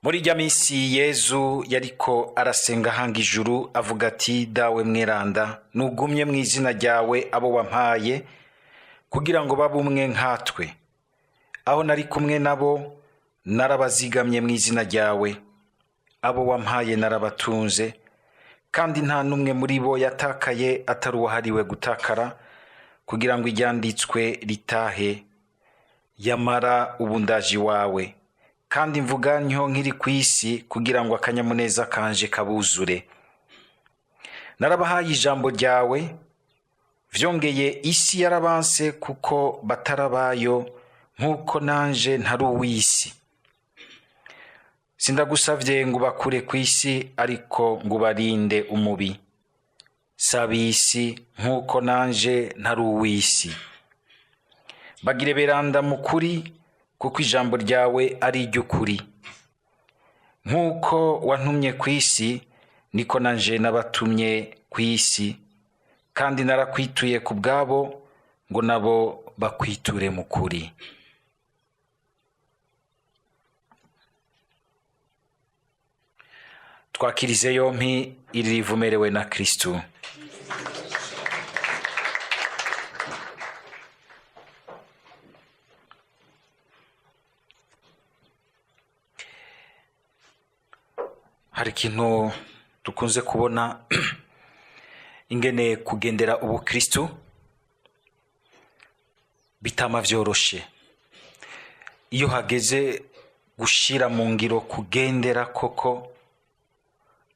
Muri irya misi Yezu yariko arasenga ahanga ijuru avuga ati: "Dawe mweranda, nugumye mu izina ryawe abo wampaye, kugira ngo babe umwe nkatwe. Aho nari kumwe nabo narabazigamye mu izina ryawe. Abo wampaye narabatunze, kandi nta n'umwe muri bo yatakaye atari uwahariwe gutakara, kugira ngo iryanditswe ritahe. Yamara ubu ndaje iwawe, kandi mvuga ntyo nkiri ku isi, kugira ngo akanyamuneza kanje kabuzure. Narabahaye ijambo ryawe, vyongeye isi yarabanse kuko batarabayo, nk'uko nanje ntari uw'isi. Sindagusavye ngo ubakure ku isi, ariko ngo ubarinde umubi. Saba isi, nk'uko nanje ntari uw'isi. Bagire beranda mu kuri, kuko ijambo ryawe ari iry'ukuri. Nk'uko wantumye ku isi, niko nanje nabatumye ku isi, kandi narakwituye ku bwabo, ngo nabo bakwiture mu kuri." Twakirize yompi iri rivumerewe na Kristu. Hari ikintu dukunze kubona, ingene kugendera ubukristu bitama vyoroshe. Iyo hageze gushira mu ngiro kugendera koko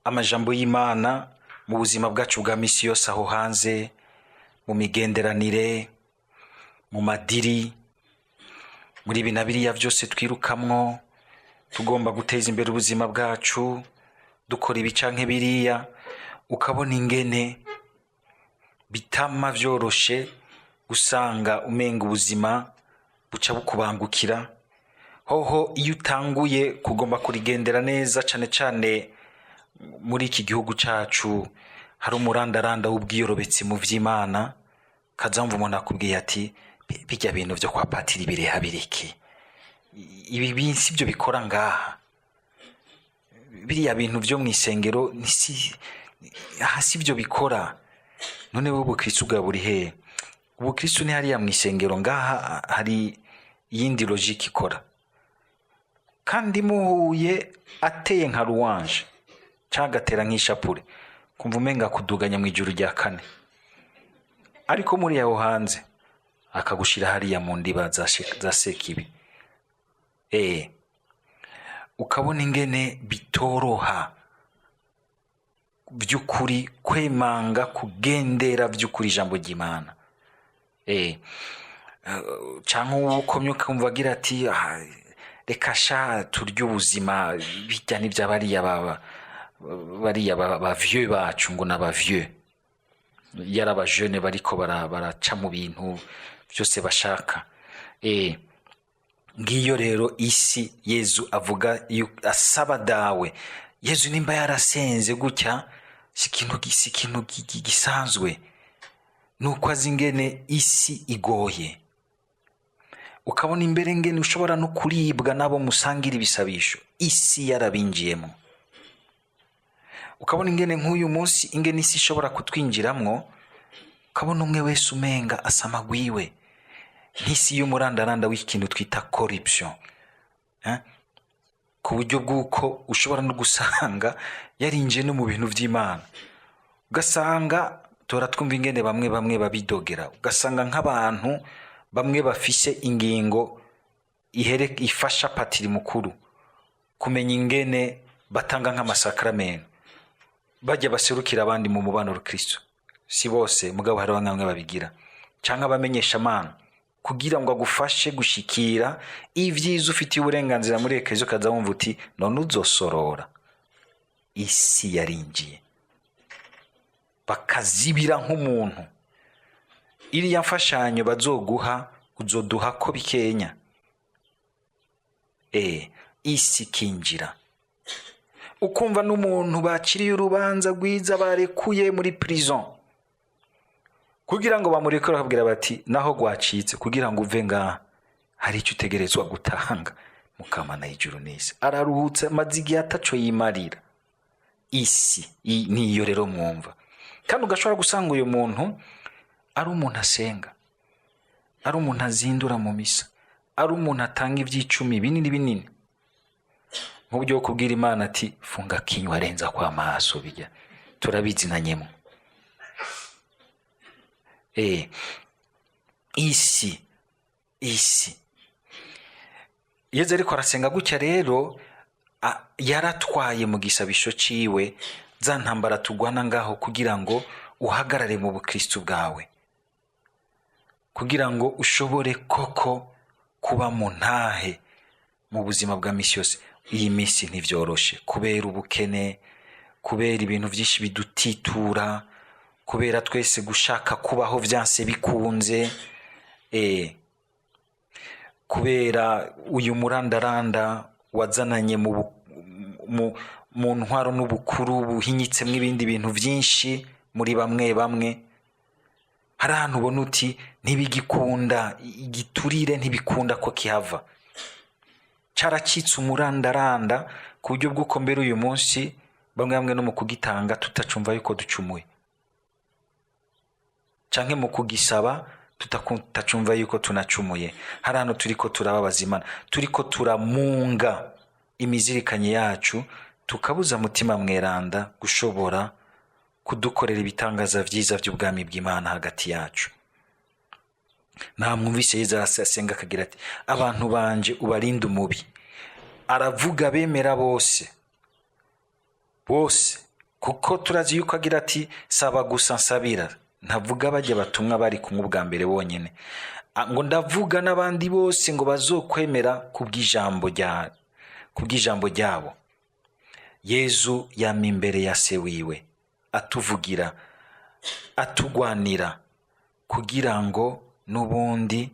amajambo y'Imana mu buzima bwacu bwa misi yose, aho hanze, mu migenderanire, mu madiri, muri ibi na biriya byose twirukamwo, tugomba guteza imbere ubuzima bwacu, dukora ibi canke biriya, ukabona ingene bitama vyoroshe, gusanga umenga ubuzima buca bukubangukira. Hoho iyo utanguye kugomba kurigendera neza, cane cane muri iki gihugu cacu hari umurandaranda w'ubwiyorobetsi mu vy'Imana, kazamva umuntu akubwiye ati: "Bijya bintu vyo kwa patiri bireha bireke, ibi binsi byo bikora ngaha, biriya bintu vyo mw'isengero aha si byo bikora. None wowe ubukristu bwa buri hehe? Ubukristu ni hariya mw'isengero, ngaha hari iyindi logique ikora." Kandi muhuye ateye nka louange canke agatera nk'ishapure, kumva umenga kuduganya mw'ijuru rya kane, ariko muri aho hanze akagushira hariya mu ndiba za sekibi. Ukabona ingene bitoroha vy'ukuri kwemanga kugendera vy'ukuri ijambo ry'Imana. Canke uwukomye ukumva agira ati: "Ah, reka sha, turye ubuzima, bijya n'ibya bariya baba bariya ba vieux bacu," ngo n'aba vieux yari abajene bariko baraca mu bintu byose bashaka. Ngiyo rero isi Yezu avuga asaba Dawe. Yezu nimba yarasenze gutya, si ikintu gisanzwe, nuko azi ingene isi igoye. Ukabona imbere ngene ushobora no kuribwa n'abo musangira ibisabisho, isi yarabinjiyemo. Ukabona ingene nk'uyu munsi ingene isi ishobora kutwinjiramwo, ukabona umwe wese umenga asama gwiwe, nk'isi y'umurandaranda w'ikintu twita corruption, eh? Ku buryo bw'uko ushobora no gusanga yarinjiye no mu bintu vy'Imana. Ugasanga tora twumva ingene bamwe bamwe babidogera, ugasanga nk'abantu bamwe bafise ingingo ihere ifasha patiri mukuru kumenya ingene batanga nk'amasakramentu, bajya baserukira abandi mu mubano rukristo, si bose mugabo hari bamwe babigira, canke abamenyesha amana, kugira ngo agufashe gushikira ivyiza ufitiye uburenganzira muri ekereziya, ukaza wumva uti: "None uzosorora?" Isi yarinjiye, bakazibira nk'umuntu iriya mfashanyo bazoguha, uzoduha ko bikenya. Isi ikinjira, ukumva n'umuntu bakiriye urubanza rwiza, barekuye muri prison, kugira ngo bamurekure bakabwira bati: "Naho rwacitse, kugira ngo uve ngaha hari icyo utegerezwa gutanga." Mukamana y'ijuru n'isi araruhutse, amaze igihe ataco yimarira. Isi niyo rero mwumva. Kandi ugashobora gusanga uyu muntu ari umuntu asenga, ari umuntu azindura mu misa, ari umuntu atanga ivy'icumi binini binini, nk'uburyo bwo kubwira Imana ati funga kinywa, arenza kwa maso, bijya turabizinanyemo. Isi Yezu ariko arasenga gutya rero, yaratwaye mu gisabisho ciwe za ntambara tugwana ngaho, kugira ngo uhagarare mu bukristu bwawe, kugira ngo ushobore koko kuba mu ntahe mu buzima bwa misi yose. Iyi misi ntivyoroshe kubera ubukene, kubera ibintu vyinshi bidutitura, kubera twese gushaka kubaho vyanse bikunze, kubera uyu murandaranda wazananye mu ntwaro n'ubukuru buhinyitsemwo ibindi bintu vyinshi muri bamwe bamwe. Hari ahantu ubona uti ntibigikunda, igiturire ntibikunda ko kihava, caracitse umurandaranda ku buryo bw'uko mbere uyu munsi bamwe bamwe no mu kugitanga tutacumva yuko ducumuye, canke mu kugisaba tutacumva yuko tunacumuye. Hari ahantu turiko turababaza Imana, turiko turamunga imizirikanye yacu, tukabuza Mutima Mweranda gushobora kudukorera ibitangaza vyiza vy'ubwami bw'Imana hagati yacu. Nta mwumvise Yezu asenga akagira ati abantu banje ubarinde umubi. Aravuga bemera bose bose, kuko turazi yuko agira ati saba gusa nsabira. Ntavuga bajya batumwa bari kumwe ubwa mbere bonyene, ngo ndavuga n'abandi bose ngo bazokwemera kubw'ijambo ryabo. Yezu yama imbere ya se wiwe atuvugira, atugwanira, kugira ngo n'ubundi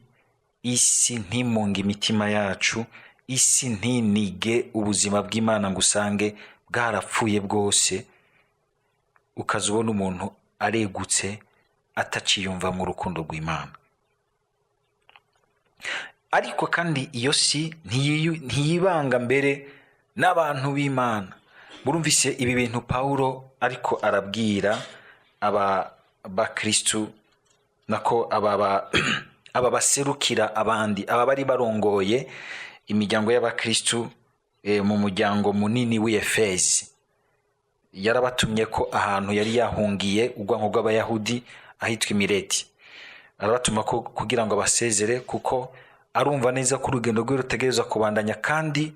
isi ntimunge imitima yacu, isi ntinige ubuzima bw'Imana ngo usange bwarapfuye bwose, ukaza ubona umuntu aregutse ataciyumva mu rukundo rw'Imana. Ariko kandi iyo si ntiyibanga mbere n'abantu b'Imana. Murumvise ibi bintu Paulo ariko arabwira aba bakristu, nako aba baserukira abandi, aba bari barongoye imiryango y'abakristu, mu muryango munini w'Efezi. Yarabatumye ko ahantu yari yahungiye urwanko rw'Abayahudi ahitwa Imireti, arabatuma ko kugira ngo abasezere, kuko arumva neza ko urugendo rwe rutegerezwa kubandanya, kandi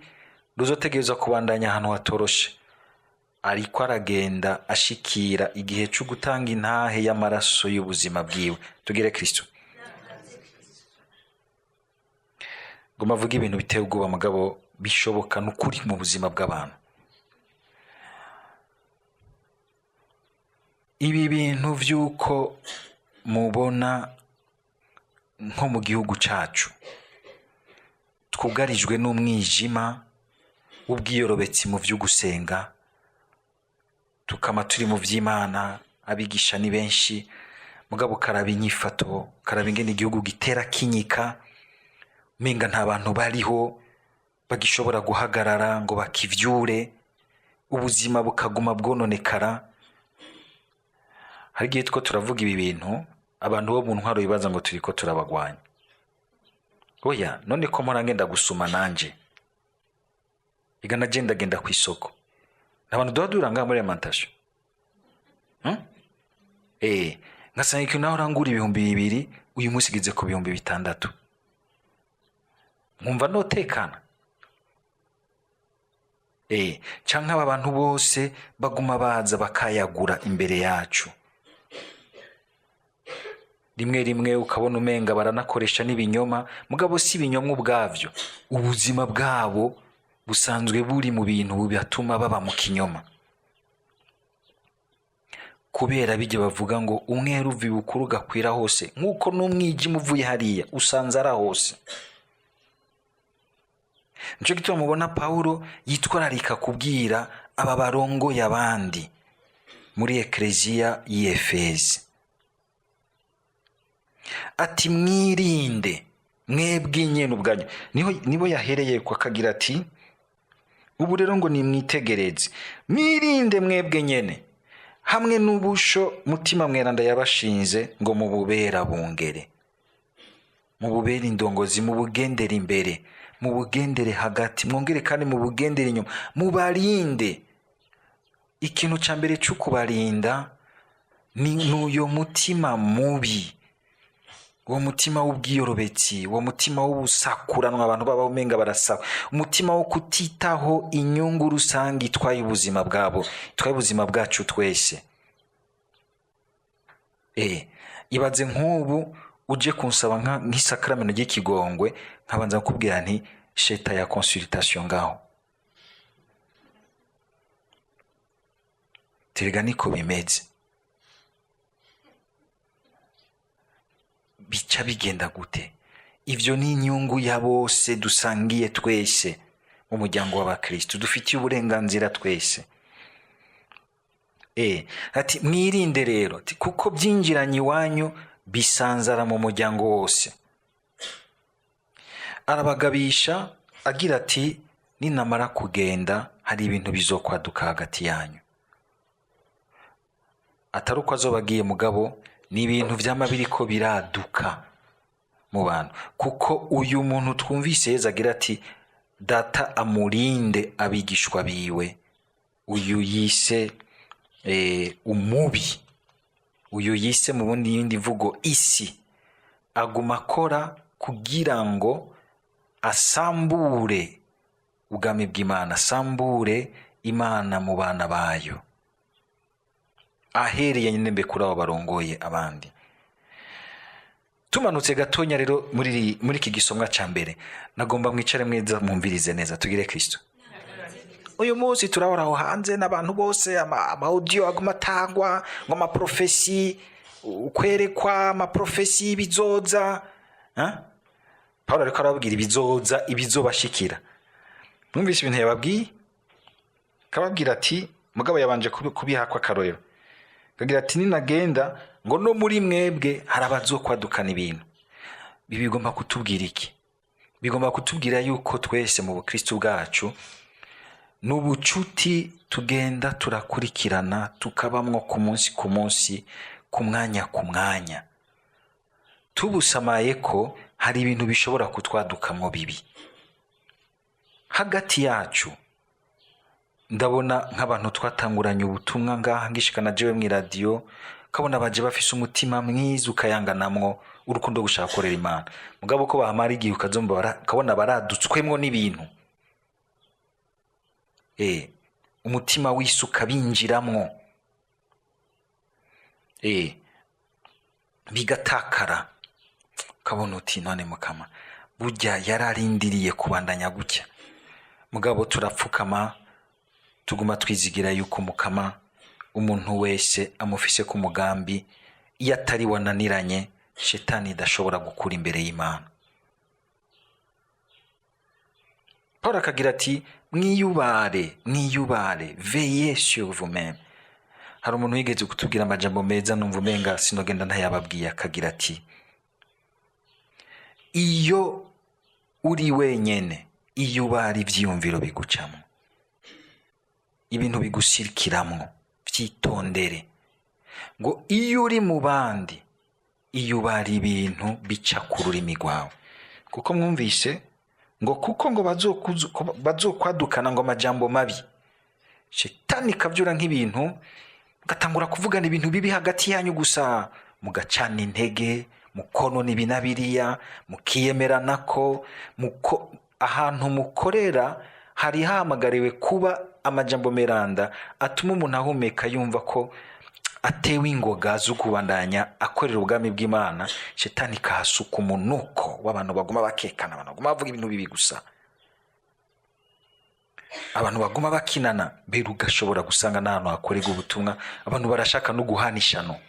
ruzotegerezwa kubandanya ahantu hatoroshe. Ariko aragenda ashikira igihe cyo gutanga intahe y'amaraso y'ubuzima bwiwe. Tugire Kristo. Ngo mavuge ibintu biteye ubwoba, mugabo bishoboka n'ukuri mu buzima bw'abantu. Ibi bintu vy'uko mubona nko mu gihugu cacu twugarijwe n'umwijima w'ubwiyorobetsi mu vy'ugusenga, tukama turi mu vy'Imana, abigisha ni benshi, mugabo karaba inyifato, karaba ingene igihugu gitera kinyika, umenga nta bantu bariho bagishobora guhagarara ngo bakivyure, ubuzima bukaguma bwononekara. Hari igihe two turavuga ibi bintu, abantu bo mu ntwaro bibaza ngo turiko turabagwanya. Oya, none ko mpora ngenda gusuma nanje, ega nagenda genda kw'isoko, abantu duha duhura ngaha muri alimentation. Ngasanga ikintu naho urangura 2000, uyu munsi igeze ku 6000, nkumva notekana. Canke aba bantu bose baguma baza bakayagura imbere yacu, rimwe rimwe ukabona umenga baranakoresha n'ibinyoma, mugabo si ibinyoma ubwavyo, ubuzima bwabo busanzwe buri mu bintu bibatuma baba mu kinyoma. Kubera bijya bavuga ngo umweru uva ibukuru ugakwira hose, nk'uko n'umwijima uvuye hariya usanzara hose. Nico gituma mubona Paulo yitwararika kubwira aba barongoye abandi muri ekleziya y'Efezi ati mwirinde. Mwebwe nyene ubwanyu niho nibo yahereye ko akagira ati: "Ubu rero ngo nimwitegereze, mwirinde mwebwe nyene hamwe n'ubusho Mutima Mweranda yabashinze ngo mububera bungere, mububere indongozi, mubugendere imbere, mubugendere hagati, mwongere kandi mubugendere inyuma, mubarinde." Ikintu ca mbere cyo kubarinda ni n'uyo mutima mubi, uwo mutima w'ubwiyorobetsi, uwo mutima w'ubusakuranwa, abantu baba umenga barasaba, umutima wo kutitaho inyungu rusange itwaye ubuzima bwabo, itwaye ubuzima bwacu twese. Ibaze nk'ubu uje kunsaba nk'isakramento ry'ikigongwe, nkabanza kukubwira nti: "Sheta ya consultation ngaho." Terega niko bimeze, bica bigenda gute? Ivyo ni inyungu ya bose dusangiye twese mu muryango w'abakristu, dufitiye uburenganzira twese. Ati: "Mwirinde rero," ati, "kuko byinjiranye iwanyu bisanzara mu muryango wose." Arabagabisha agira ati: "Ninamara kugenda hari ibintu bizokwaduka hagati yanyu." Atari uko azoba agiye, mugabo ni ibintu vyama biriko biraduka mu bantu, kuko uyu muntu twumvise Yezu agira ati: "Data amurinde abigishwa biwe," uyu yise umubi, uyu yise mu bundi yindi mvugo isi, aguma akora kugira ngo asambure ubwami bw'Imana, asambure Imana mu bana bayo, ahereye nyine mbe kuri abo barongoye abandi. Tumanutse gatonya rero muri iki gisomwa ca mbere, nagomba mwicare mwiza mwumvirize neza. Tugire Kristo. Uyu munsi turabona aho hanze n'abantu bose ama audio aguma atangwa ngo amaprofesi, ukwerekwa, amaprofesi y'ibizoza. Ha? Paulo ariko arababwira ibizoza, ibizobashikira. Mwumvise ibintu yababwiye, akababwira ati, mugabo yabanje kubihakwa akarorero, akagira ati: "Ninagenda ngo no muri mwebwe hari abazokwadukana ibintu." Ibi bigomba kutubwira iki? Bigomba kutubwira yuko twese mu bukristu bwacu n'ubucuti tugenda turakurikirana, tukabamwo ku munsi ku munsi, ku mwanya ku mwanya. Tubusamaye ko hari ibintu bishobora kutwadukamwo bibi hagati yacu. Ndabona nk'abantu twatanguranye ubutumwa ngaha ngishikana jewe mw'iradiyo, kabona baje bafise umutima mwiza, ukayanganamwo urukundo gushaka gukorera Imana, mugabo ko bahamara igihe ukazumva ukabona baradutswemwo n'ibintu, umutima w'isi ukabinjiramwo, bigatakara, ukabona uti: "None mukama burya yararindiriye kubandanya gutya?" Mugabo turapfukama, tuguma twizigira yuko mukama umuntu wese amufise ku mugambi. Iyo atari wananiranye, shetani idashobora gukura imbere y'Imana. Paul akagira ati: "Mwiyubare, mwiyubare, veillez sur vous-même." Hari umuntu wigeze kutubwira amajambo meza, numva umenga sinogenda ntayababwiye. Akagira ati: "Iyo uri wenyene, iyubara ivyiyumviro bigucamwo, ibintu bigusirikiramwo, vyitondere." Ngo iyo uri mu bandi, iyubara ibintu bica ku rurimi rwawe, kuko mwumvise ngo kuko ngo bazokwadukana ngo amajambo mabi. Shetani ikavyura nk'ibintu, mugatangura kuvugana ibintu bibi hagati yanyu gusa, mugacana intege, mukonona ibi na biriya, mukiyemeranako ahantu mukorera hari hahamagariwe kuba amajambo meranda atuma umuntu ahumeka yumva ko atewe ingoga zo kubandanya akorera ubwami bw'Imana. Shetani ikahasuka umunuko w'abantu baguma bakekana, abantu baguma bavuga ibintu bibi gusa, abantu baguma bakinana. Mbere ugashobora gusanga n'ahantu hakorerwa ubutumwa abantu barashaka no guhana ishano.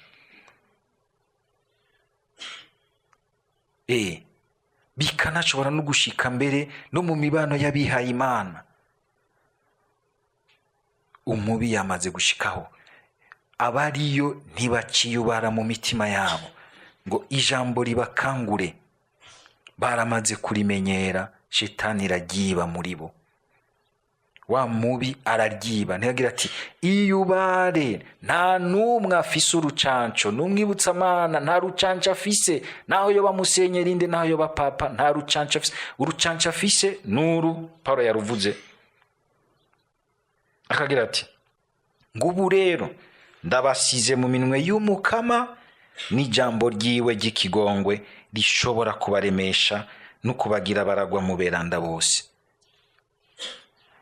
Bikanashobora no gushika mbere no mu mibano y'abihaye Imana. Umubi yamaze gushikaho, abariyo ntibaciyubara mu mitima yabo ngo ijambo ribakangure. Baramaze kurimenyera, shetani iraryiba muri bo. Wa mubi araryiba, ntiyagira ati iyubare, nta n'umwe afise urucanco, n'umwibutsamana nta rucanco afise, naho yoba musenyeri inde, naho yoba papa, nta rucanco afise. Urucanco afise nuru Paulo yaruvuze, akagira ati ngubu rero ndabasize mu minwe y'Umukama n'ijambo ryiwe ry'ikigongwe rishobora kubaremesha no kubagira baragwa mu beranda bose.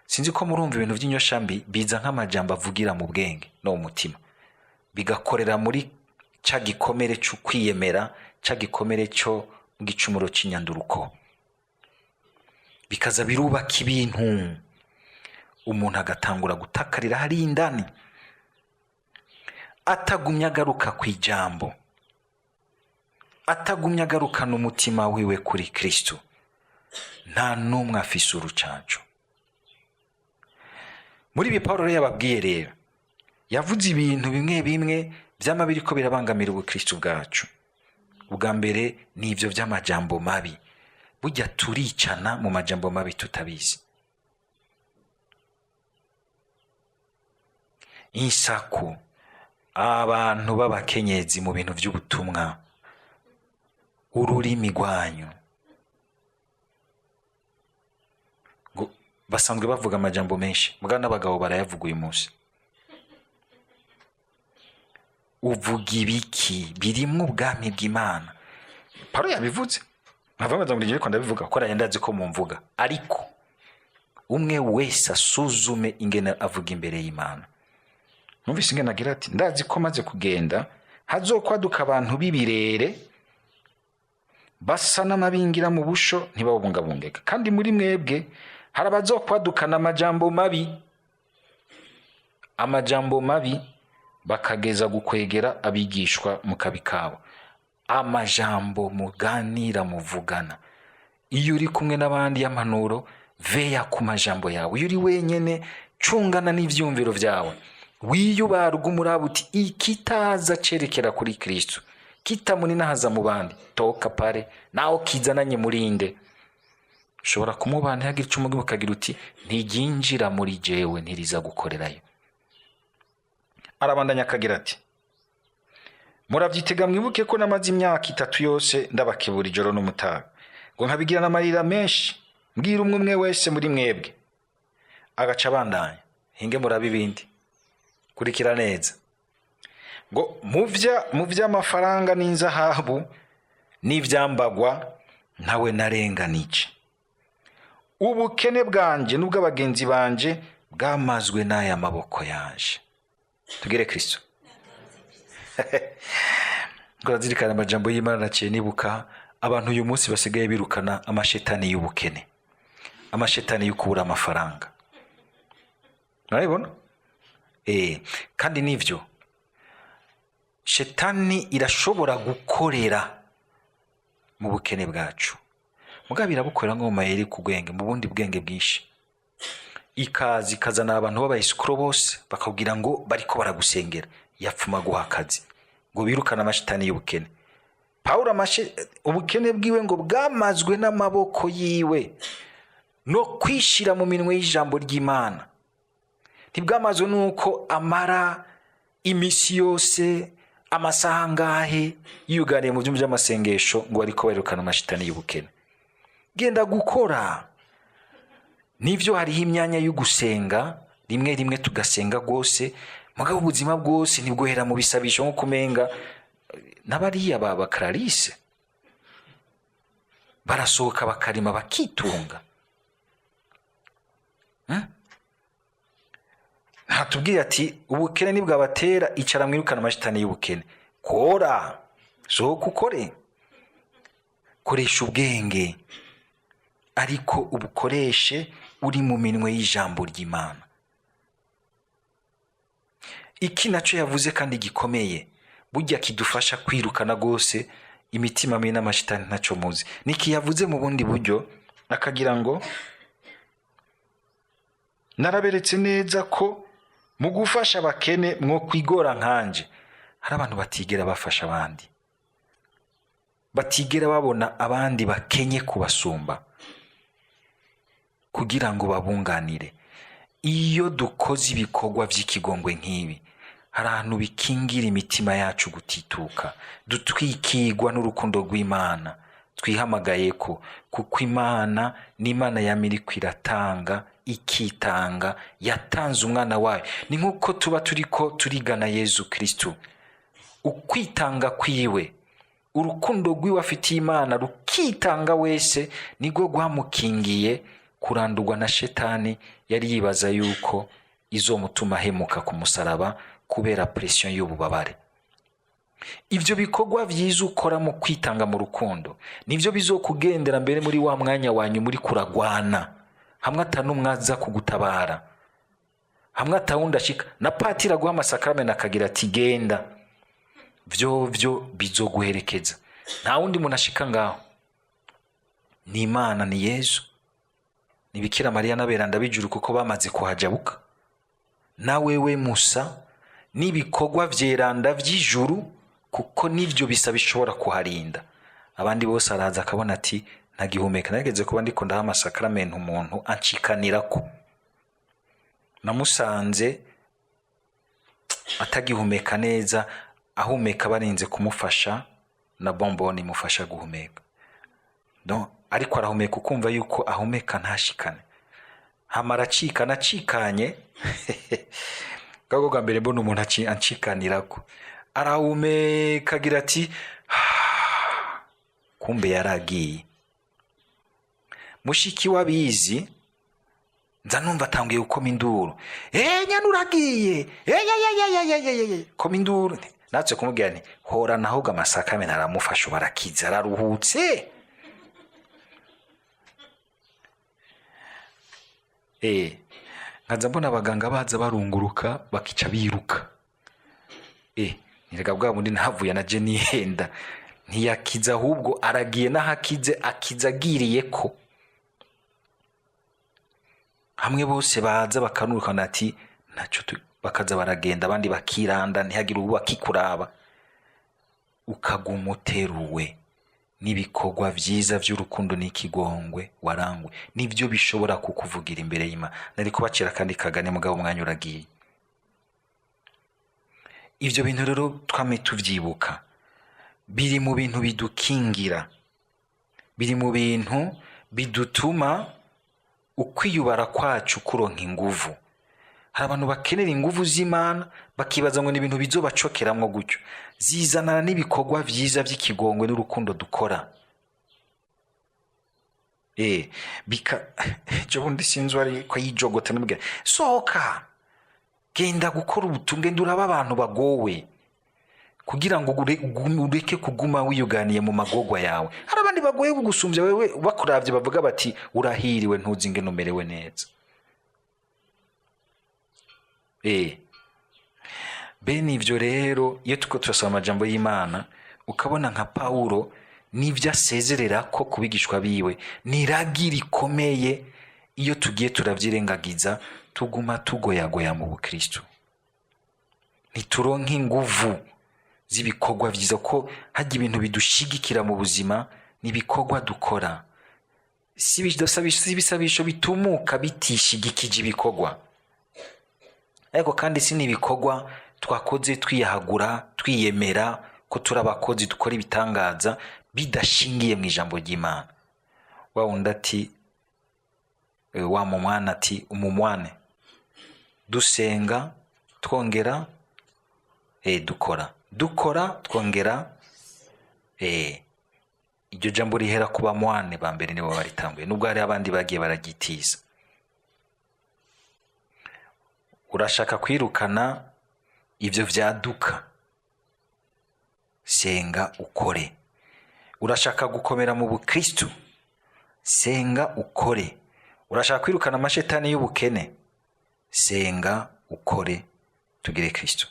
Sinzi ko murumva ibintu by'inyoshambi biza nk'amajambo avugira mu bwenge no mu mutima, bigakorera muri ca gikomere cyo kwiyemera, ca gikomere cyo mu gicumuro cy'inyanduruko, bikaza birubaka ibintu, umuntu agatangura gutakarira hari indani, atagumye agaruka ku ijambo, atagumye agarukana umutima wiwe kuri Kristo. Nta n'umwe afise urucanco. Muri ibi Paulo rero yababwiye, rero yavuze ibintu bimwe bimwe byama biriko birabangamira ubukristo bwacu. Ubwa mbere ni ivyo vy'amajambo mabi. Burya turicana mu majambo mabi tutabizi. Insaku, abantu b'abakenyezi mu bintu vy'ubutumwa, ururimi rwanyu, ngo basanzwe bavuga amajambo menshi, muga n'abagabo barayavuga uyu munsi. Uvuga ibiki birimwo ubwami bw'Imana? Paulo yabivuze, nkavuga ngo ariko ndabivuga ko arayenda azi ko mumvuga, ariko umwe wese asuzume ingene avuga imbere y'Imana. Numvise ingene agira ati ndazi ko maze kugenda hazokwaduka abantu b'ibirere basa n'amabingira mu busho, ntibabungabungeka. Kandi muri mwebwe hari abazokwadukana amajambo mabi, amajambo mabi, bakageza gukwegera abigishwa mu kabi kabo. Amajambo muganira, muvugana iyo uri kumwe n'abandi y'ampanuro, veya ku majambo yawe. Iyo uri wenyene, cungana n'ivyumviro vyawe, wiyubara umuraba uti ikitaza cerekera kuri Kristo kitamuninahaza mu bandi, toka pare naho kizananye murinde. Ushobora kumubana ntihagire ico umubwira, ukagira uti ntiryinjira muri jewe, ntiriza gukorerayo. Arabandanya akagira ati muravyitega, mwibuke ko namaze imyaka 3 yose ndabakebura ijoro n'umutaga, ngo nkabigira n'amarira menshi, mbwira umwe umwe wese muri mwebwe. Agaca abandanya, hinge murabe ibindi, kurikira neza, ngo mu vy'amafaranga n'inzahabu n'ivyambagwa ntawe narenganije. Ubukene bwanje n'ubw'abagenzi banje bwamazwe n'aya maboko yanje. Tugire Kristo. Ngorazirikana amajambo y'Imana, naciye nibuka abantu uyu munsi basigaye birukana amashetani y'ubukene, amashetani yo kubura amafaranga. Murabibona? Kandi nivyo, shetani irashobora gukorera mu bukene bwacu, mugabo irabukorera nko mu mayeri ku bwenge, mu bundi bwenge bwinshi. Ikaza ikazana abantu b'abayisikoro bose, bakabwira ngo bariko baragusengera, yapfuma guha akazi ngo birukane amashitani y'ubukene. Paulo ubukene bwiwe ngo bwamazwe n'amaboko yiwe no kwishira mu minwe y'ijambo ry'Imana. Ntibwamazwe nuko amara imisi yose amasaha angahe yiyuganiye mu byumba by'amasengesho ngo bariko barirukana amashitani y'ubukene. Genda gukora. Nivyo hariho imyanya yo gusenga, rimwe rimwe tugasenga rwose, mugabo ubuzima bwose ntibwohera mu bisabisho, nko kumenga n'abariya ba Clarisse barasohoka bakarima bakitunga. Ntatubwiye ati ubukene nibwabatera, icara mwirukana amashitani y'ubukene. Kora, sohoka ukore, koresha ubwenge, ariko ubukoreshe uri mu minwe y'ijambo ry'Imana. Iki naco yavuze kandi gikomeye, burya kidufasha kwirukana gose imitima mibi n'amashitani ntaco muzi. Niki yavuze mu bundi buryo, akagira ngo naraberetse neza ko mu gufasha abakene mwo kwigora nkanje. Hari abantu batigera bafasha abandi. Batigera babona abandi bakenye kubasumba kugira ngo babunganire. Iyo dukoze ibikorwa vy'ikigongwe nk'ibi, hari ahantu bikingira imitima yacu gutituka, dutwikirwa n'urukundo rw'Imana twihamagaye ko, kuko Imana ni Imana yama iriko iratanga, ikitanga, yatanze umwana wayo. Ni nk'uko tuba turiko turigana Yezu Kristu, ukwitanga kwiwe, urukundo rwiwe afitiye Imana rukitanga wese, nirwo rwamukingiye kurandurwa na shetani yari yibaza yuko izomutuma ahemuka ku musaraba kubera pression y'ububabare. Ivyo bikorwa vyiza ukora mu kwitanga mu rukundo nivyo bizokugendera mbere muri wa mwanya wanyu muri kuragwana, hamwe atanumwe aza kugutabara, hamwe atawundi ashika na patiri aguha amasakramentu akagira ati genda, vyovyo bizoguherekeza. Nta wundi muntu ashika ngaho, ni Imana, ni Yezu, ni Bikira Mariya n'aberanda b'ijuru, kuko bamaze kuhajabuka. Na wewe musa n'ibikorwa vyeranda vy'ijuru, kuko nivyo bisa bishobora kuharinda. Abandi bose araza akabona ati ntagihumeka. Nageze kuba ndiko ndaha amasakramentu umuntu anshikanirako, namusanze atagihumeka neza, ahumeka barinze kumufasha na bomboni imufasha guhumeka. Donc, ariko arahumeka ukumva yuko ahumeka ntashikane, hama aracikana acikanye. Bwabwo bwa mbere mbona umuntu anshikanirako, arahumeka agira ati kumbe yaragiye. Mushiki w'abizi nza numva atanguye gukoma induru, nyana uragiye, koma induru. Natwe kumubwira nti hora naho amasakame aramufasha, ubu arakize, araruhutse. Nkaza mbona abaganga baza barunguruka bakica biruka. Nirega bwa bundi nahavuye na je nihenda, ntiyakize ahubwo aragiye, n'ahakize akiza agiriye ko hamwe bose baza bakanurukana ati ntaco, bakaza baragenda, abandi bakiranda, ntihagire ubu bakikuraba, ukaguma uteruwe n'ibikorwa vyiza vy'urukundo n'ikigongwe warangwe, nivyo bishobora kukuvugira imbere y'Imana. Nari kubacira kandi kagane, mugabo umwanya uragiye. Ivyo bintu rero twame tuvyibuka, biri mu bintu bidukingira, biri mu bintu bidutuma ukwiyubara kwacu kuronka inguvu. Hari abantu bakenera inguvu z'Imana bakibaza ngo ni ibintu bizobacokeramwo gutyo, zizanana n'ibikorwa vyiza vy'ikigongwe n'urukundo dukora. Bika ejo bundi sinzi uwari ko yijogota, namubwira sohoka genda gukora ubutumwa, genda uraba abantu bagowe, kugira ngo ureke kuguma wiyuganiye mu magorwa yawe. Hari abandi bagoye kugusumbya wewe, bakuravye bavuga bati urahiriwe, ntuzi ingene umerewe neza. Bene ivyo rero iyo turiko turasoma amajambo y'Imana, ukabona nka Pawulo n'ivyo asezerera ko kubigishwa biwe ni iragi rikomeye. Iyo tugiye turavyirengagiza, tuguma tugoyagoya mu bukristo, ntituronke inguvu z'ibikorwa vyiza, ko harya ibintu bidushigikira mu buzima n'ibikorwa dukora, si ibisabisho bitumuka bitishigikije ibikorwa. Ariko kandi si n'ibikorwa twakoze twiyahagura, twiyemera ko turi abakozi dukora ibitangaza bidashingiye mu ijambo ry'Imana. Wa wundi ati, wa mumwana ati umumwane, dusenga twongera dukora, dukora twongera. Iryo jambo rihera ku bamwane ba mbere, nibo baritanguye, nubwo hari abandi bagiye baragitiza. Urashaka kwirukana ivyo vyaduka, senga ukore. Urashaka gukomera mu bukristu, senga ukore. Urashaka kwirukana amashetani y'ubukene, senga ukore. Tugire Kristo.